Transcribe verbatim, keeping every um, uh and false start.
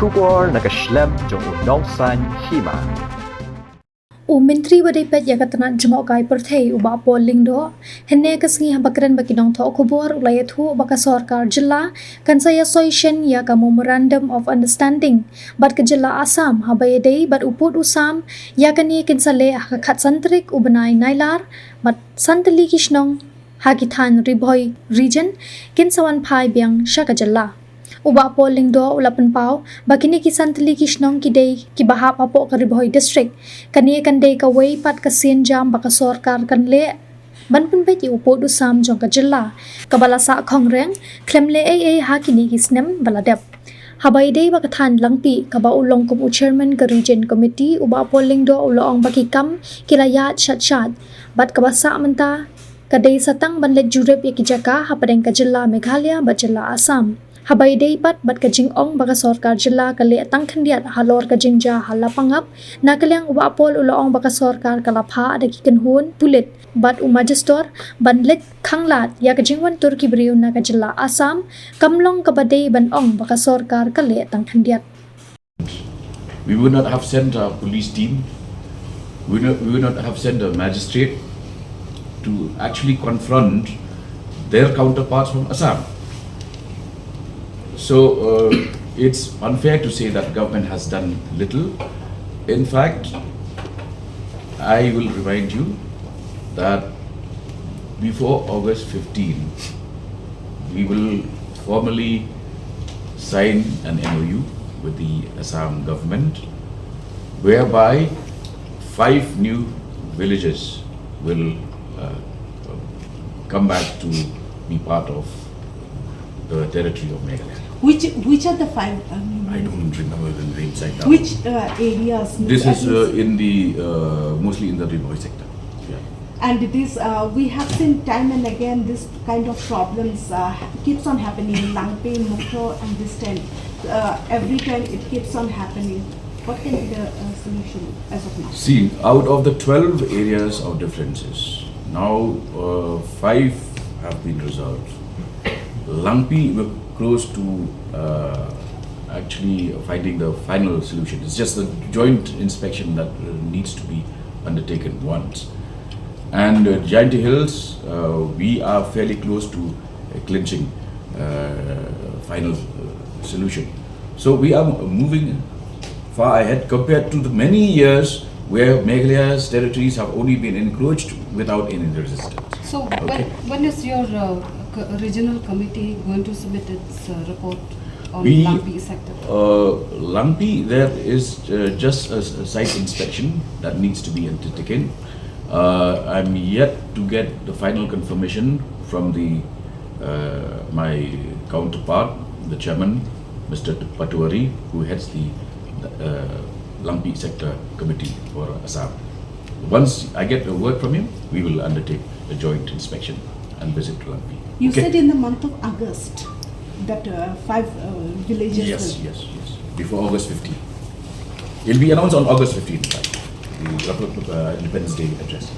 Khubor na ka shlem jong u nongsan hima. U Myntri ba dei peit ïa ka tnat jngohkai pyrthei u Bah Paul Lyngdoh, hynne ka sngi haba kren bad ki nongthoh khubor u la ïathuh ba ka sorkar jylla kan sa ïa soi shen ïa ka Memorandum of Understanding bad ka jylla Assam haba ïadei bad u pud u sam ïa kane kin sa leh ha ka khatsan tarik u bnai Nailar bad san tylli ki shnong ha ki thaiñ Ri Bhoi Region kin sa wan phai biang sha ka jylla. U Bah Paul Lyngdoh u la pynpaw ba kine ki san tylli ki shnong ki dei kiba hap hapoh ka Ri Bhoi District. Kane kan dei kawei pat ka sienjam ba ka sorkar kan leh ban pynbeit ïa u pud u sam jong ka jylla kaba la sah khongreng khlem leh ei ei ha kine ki snem ba la dep. Haba ïadei bad ka thaiñ Langpih kaba u long kum u chairman ka Region Committee, u Bah Paul Lyngdoh u la ong ba ki kam ki la ïaid shat shat bad kaba sah mynta ka dei sa tang ban leit jurip ïa ki jaka hapdeng ka jylla Meghalaya bad jylla Assam. Haba ïadei pat bad ka jingong ba ka sorkar jylla ka leh tang khyndiat halor ka jingjia ha Lapangap, na ka liang u Bah Paul u la ong ba ka sorkar ka la phah da ki kynhun pulit bad u magistrate ban leit khanglad ïa ka jingwan tur ki briew na ka jylla Assam, kam long kaba dei ban ong ba ka sorkar ka leh tang khyndiat. We would not have sent a police team. We would not, we would not have sent a magistrate to actually confront their counterparts from Assam. So uh, it's unfair to say that government has done little. In fact, I will remind you that before August fifteen, we will formally sign an M O U with the Assam government, whereby five new villages will uh, come back to be part of the territory of Meghalaya. Which which are the five? I, mean, I don't remember the names right now. Which uh, areas? This is uh, in the uh, mostly in the Ri Bhoi sector. Yeah. And this uh, we have seen time and again this kind of problems uh, keeps on happening in Langpih, Mukroh, and this time uh, every time it keeps on happening. What can be the uh, solution as of now? See, out of the twelve areas of differences, now uh, five have been resolved. Langpih, we're close to uh, actually finding the final solution. It's just the joint inspection that uh, needs to be undertaken once. And uh, Jaintia Hills, uh, we are fairly close to uh, clinching uh, final uh, solution. So we are moving far ahead compared to the many years where Meghalaya's territories have only been encroached without any resistance. So Okay. when, when is your uh, co- regional committee going to submit its uh, report on We- Langpih sector? Uh, Langpih, there is uh, just a, a site inspection that needs to be undertaken. Uh, I'm yet to get the final confirmation from the uh, my counterpart, the chairman, Mister Patuari, who heads the uh, Langpih Sector Committee for Assam. Once I get a word from him, we will undertake a joint inspection and visit Langpih. You Okay. Said in the month of August that uh, five uh, villages. Yes, Will, yes, yes. Before August fifteenth. It'll be announced on August fifteenth, in fact. The Republic, uh, Independence Day address.